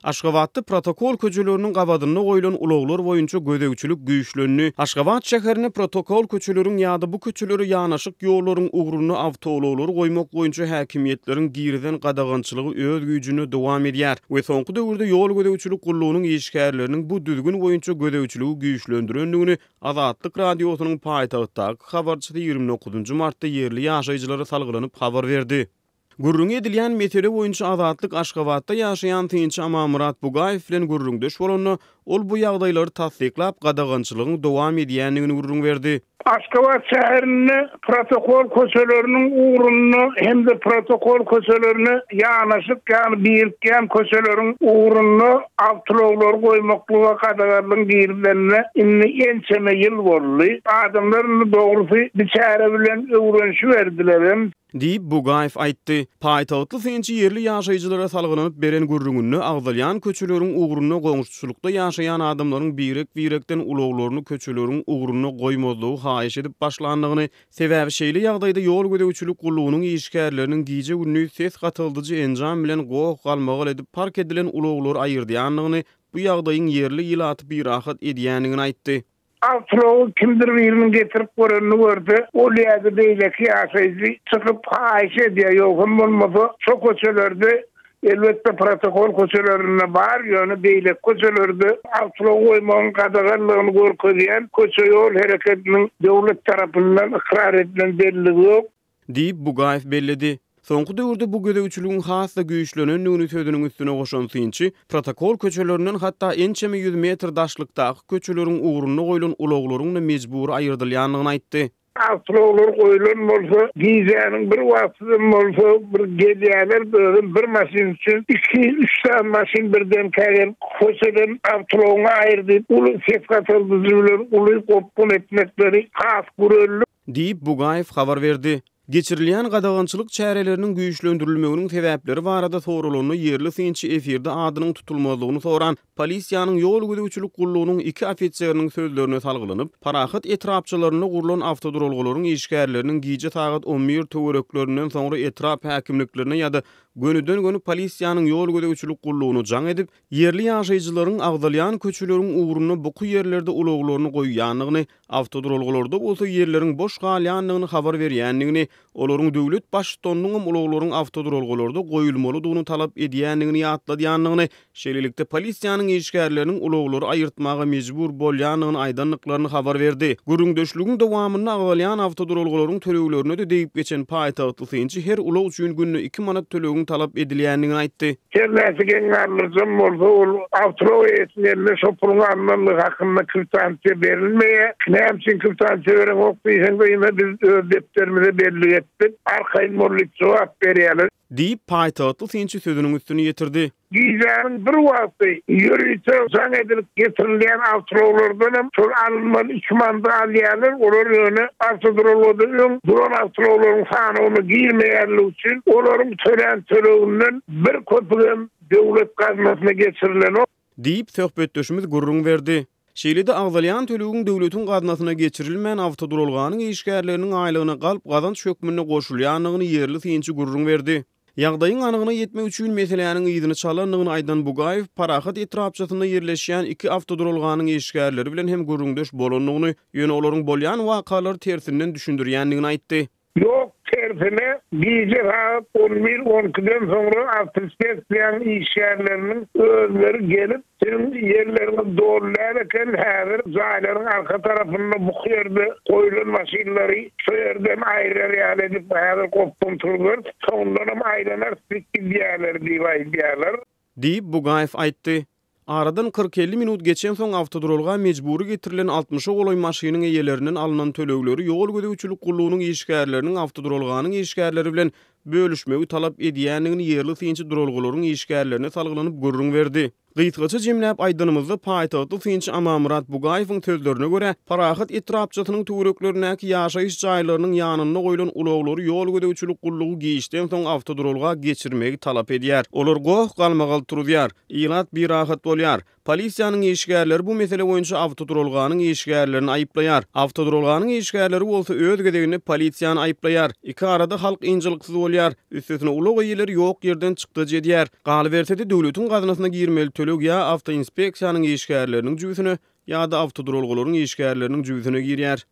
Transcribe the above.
Aşgabatda protokol köçeleriniň gabadynda goýlan ulaglar boýunça gözegçilik güýçlendi. Aşgabat şäherinde protokol köçeleriň ýa-da bu köçelere ýanaşyk ýollaryň ugrunda awtoulaglary goýmak boýunça häkimiýetleriň girizen gadagançylygy öz güýjünde dowam edýär we soňky döwürde ýol gözegçilik gullugynyň işgärleriniň bu düzgün boýunça gözegçiligi güýçlendirendigini Azatlyk Radiosynyň paýtagtdaky habarçysy 29 martda ýerli ýaşaýjylara salgylanyp habar berdi. Gürrüňi edilýän mesele boýunça Azatlyk Aşgabatda ýaşaýan synçy Amanmyrat Bugaýew bilen gürrüňdeş bolanda, ol bu ýagdaýlary tassyklap, gadagançylygyň dowam edýändigini gürrüň berdi. Aşgabat şäherinde protokol köçeleriniň ugrunda hem-de protokol köçelerine ýanaşyk, ýagny birikýän köçeleriň ugrunda awtoulaglary goýmaklyga gadaganlygyň girizilenine indi ençeme ýyl boldy. Adamlar indi dogrusy bu çäre bilen öwrenişiberdilerem. Diýip, Bugaýew aýtdy. Paýtagtly synçy ýerli ýaşaýjylara salgylanyp beren gürrüňinde agzalýan köçeleriň ugrunda goňşuçylykda ýaşaýan adamlaryň birek-birekden ulaglaryny köçeleriň ugrunda goýmazlygy haýyş edip başlandygyny, sebäbi şeýle ýagdaýda ýol gözegçilik gullugynyň işgärleriniň gije-gündiz ses gataldyjy enjam bilen goh-galmagal edip park edilen ulaglary aýyrdýandygyny, bu ýagdaýyň ýerli ilaty birahat edýändigini aýtdy. Awtoulagy kimdir biriniň getirip görenini görse, ol ýa-da beýleki ýaşaýjy çykyp haýyş edýär, ýogsam bolmasa şo köçelerde, elbetde protokol köçelerinde bar, ýöne beýleki köçelerde awtoulag goýmagyň gadaganlygyny görkezýän köçe-ýol hereketiniň döwlet tarapyndan ykrar edilen belligi ýok. Diýip, Bugaýew belledi. Soňky döwürde bu gözegçiligiň has-da güýçlenendigini sözüniň üstüne goşan synçy, protokol köçelerinden hatda ençeme ýüz metr daşlykdaky köçeleriň ugrunda goýlan ulaglaryň-da mejbury aýyrdylýandygyny aýtdy. Awtoulaglar goýlan bolsa, gijäniň bir wagtydam bolsa bir gelýärler, özem bir maşyn üçin iki, üç sany maşyn birdenkä gelip, köçeden awtoulagyňy aýyr diýip, uly ses gataldyjy bilen uly gopgun etmekleri has güreldi. Diýip, Bugaýew habar berdi. Geçirilýän gadagançylyk çäreleriniň güýçlendirilmeginiň sebäpleri barada soralanda ýerli synçy efirde adynyň tutulmazlygyny soran polisiýanyň ýol gözegçilik gullugynyň iki ofiseriniň sözlerine salgylanyp, Parahat etrapçalarynda gurlan awtoduralgalaryň işgärleriniň gije sagat on bir töwereklerinden soňra etrap häkimliklerine ýa-da gönüden-göni polisiýanyň ýol gözegçilik gullugyna jaň edip, Ýerli ýaşaýjylaryň agzalýan köçeleriň ugrunda buky ýerlerde ulaglaryny goýýandygyny, awtoduralgalarda bolsa ýerleriň boş galýandygyny habar berýändigini, olaryň döwlet Baştutanynyňam ulaglaryň awtoduralgalarda goýulmalydygyny talap edýändigini ýatladýandygyny, şeýlelikde polisiýanyň işgärleriniň ulaglary aýyrtmaga mejbur bolýandygyny aýdandyklaryny habar berdi. Gürrüňdeşligiň dowamynda agzalýan awtoduralgalaryň töleglerine-de degip geçen paýtagtly synçy her ulag üçin günde iki manat tölegiň talap edilýändigini aýtdy. Her näçe geň galdyryjam bolsa, ol awtoulаг eýesiniň eline şo puluň alnandygy hakynda kwitansiýa berilmeýär. Näme üçin kwitansiýa bereňok diýseň-de, ine biz öz depderimize bellik etdik, arkaýyn bol diýip jogap berýärler. Diýip, paýtagtly synçy sözüniň üstüni ýetirdi. Gijäniň bir wagty ýörite jaň edilip getirilýän awtoulaglardanam şol alynmaly iki mandy alýarlar, olar ýöne awtoduralgada öň duran awtoulaglaryň sanawyna girmeýänligi üçin olaryň tölän töleginden bir köpügem döwlet gaznasyna geçirilenok. Diýip, söhbetdeşimiz gürrüň berdi. Şeýle-de agzalýan tölegiň döwletiň gaznasyna geçirilmän, awtoduralganyň işgärleriniň aýlygyna galp gazanç hökmünde goşulýandygyny ýerli synçy gürrüň berdi. Ýagdaýyň anygyna ýetmek üçin meseläniň yzyny çalandygyny aýdan Bugaýew Parahat etrapçasynda ýerleşýän iki awtoduralganyň işgärleri bilen hem gürrüňdeş bolandygyny, ýöne olaryň bolýan wakalary tersinden düşündirýändigini aýtdy. Ýok, tersine, gije sagat on bir, on ikiden soňra awtoinspeksiýanyň işgärleriniň özleri gelip, Siziň ýerleriňiz doly däl eken, häzir jaýlaryň arka tarapynda buky ýerde goýlan maşynlary şo ýerden aýyrar ýaly edip häzir gopgun turzarys, soňundanam aýlanarys diýip gidýärler diýip aýdýarlar. Diýip, Bugaýew aýtdy. Aradan 40-50 minut geçensoň awtoduralga mejbury getirilen altmyşa golaý maşynyň eýelerinden alnan tölegleri ýol gözegçilik gullugynyň işgärleriniň awtoduralganyň işgärleri bilen bölüşmegi talap edýändigini ýerli synçy duralgalaryň işgärlerine salgylanyp gürrüň berdi. Gysgaça jemläp aýdanymyzda, paýtagtly synçy Amanmyrat Bugaýewiň sözlerine görä, Parahat etrapçasynyň töwereklerindäki ýaşaýyş jaýlarynyň ýanynda goýlan ulaglary ýol gözegçilik gullugy giçden soň awtoduralga geçirmegi talap edýär. Olar goh-galmagal turuzýar. Ilat birahat bolýar. Polisiýanyň işgärleri bu mesele boýunça awtoduralganyň işgärlerini aýyplaýar. Awtoduralganyň işgärleri bolsa öz gezeginde polisiýany aýyplaýar. Iki arada halk ynjalyksyz bolýar. Üstesine ulag eýeleri ýok ýerden çykdajy edýär. Galyberse-de, döwletiň gaznasyna girmeli töleg ýa awtoinspeksiýanyň işgärleriniň jübüsine, ýa-da awtoduralgalaryň işgärleriniň jübüsine girýär.